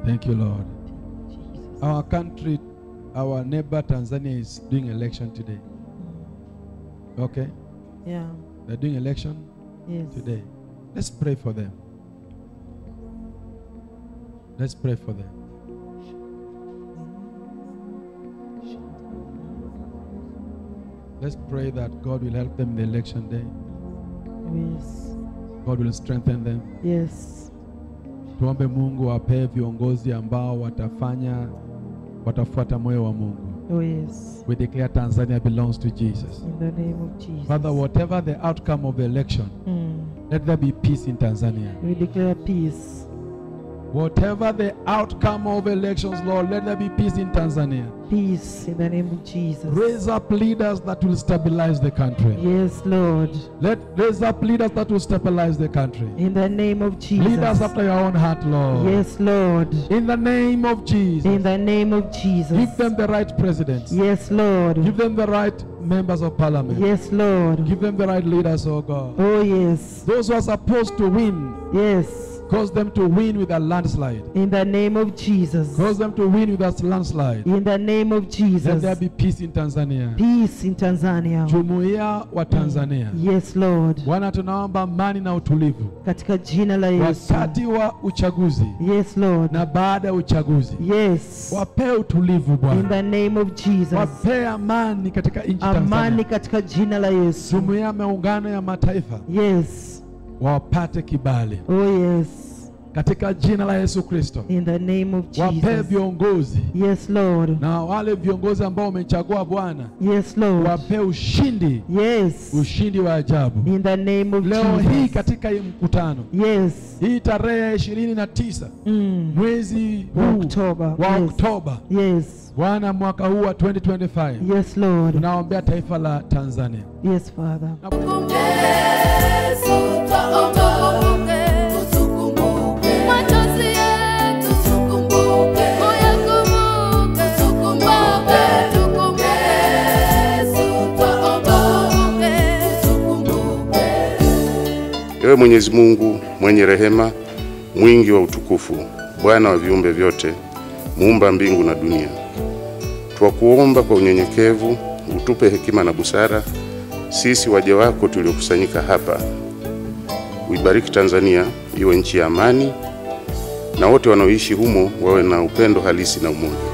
Thank you, Lord. Jesus. Our country, our neighbor Tanzania is doing election today. Okay? Yeah. They're doing election Yes. today. Let's pray for them. Let's pray for them. Let's pray that God will help them in the election day. Yes. God will strengthen them. Yes. Tuombe Mungu awape viongozi ambao watafuata moyo wa Mungu. Oh yes. We declare Tanzania belongs to Jesus. In the name of Jesus. Father, whatever the outcome of the election, let there be peace in Tanzania. We declare peace. Whatever the outcome of elections, Lord, let there be peace in Tanzania. Peace in the name of Jesus. Raise up leaders that will stabilize the country. Yes, Lord. Let raise up leaders that will stabilize the country. In the name of Jesus. Leaders after your own heart, Lord. Yes, Lord. In the name of Jesus. In the name of Jesus. Give them the right presidents. Yes, Lord. Give them the right members of parliament. Yes, Lord. Give them the right leaders, oh God. Oh, yes. Those who are supposed to win. Yes. Cause them to win with a landslide. In the name of Jesus. Cause them to win with a landslide. In the name of Jesus. Let there be peace in Tanzania. Peace in Tanzania. Jumuiya wa Tanzania. Yes, Lord. Bwana, tunaomba amani na utulivu. Katika jina la Yesu. Wakati wa uchaguzi. Yes, Lord. Na baada ya uchaguzi. Yes. Wape utulivu, Bwana. In the name of Jesus. Wape amani katika nchi Tanzania. Amani katika jina la Yesu. Jumuiya ya Muungano ya Mataifa. Yes. Wapate kibali. Oh yes. Katika jina la Yesu Kristo. In the name of Jesus. Wape viongozi. Yes, Lord. Na wale viongozi ambao umechagua Bwana. Yes, Lord. Wape ushindi. Yes. Ushindi wa ajabu. In the name of Leo Jesus. hii katika hii mkutano. Yes. Hii tarehe 29 mwezi wa Oktoba. Wa Yes. Oktoba. Yes. Bwana, mwaka huu wa 2025. Yes, Lord. Tunaombea taifa la Tanzania. Yes, Father. Ewe Mwenyezi Mungu mwenye rehema, mwingi wa utukufu, Bwana wa viumbe vyote, muumba mbingu na dunia, twakuomba kwa unyenyekevu utupe hekima na busara sisi waja wako tuliokusanyika hapa. Uibariki Tanzania iwe nchi ya amani, na wote wanaoishi humo wawe na upendo halisi na umoja.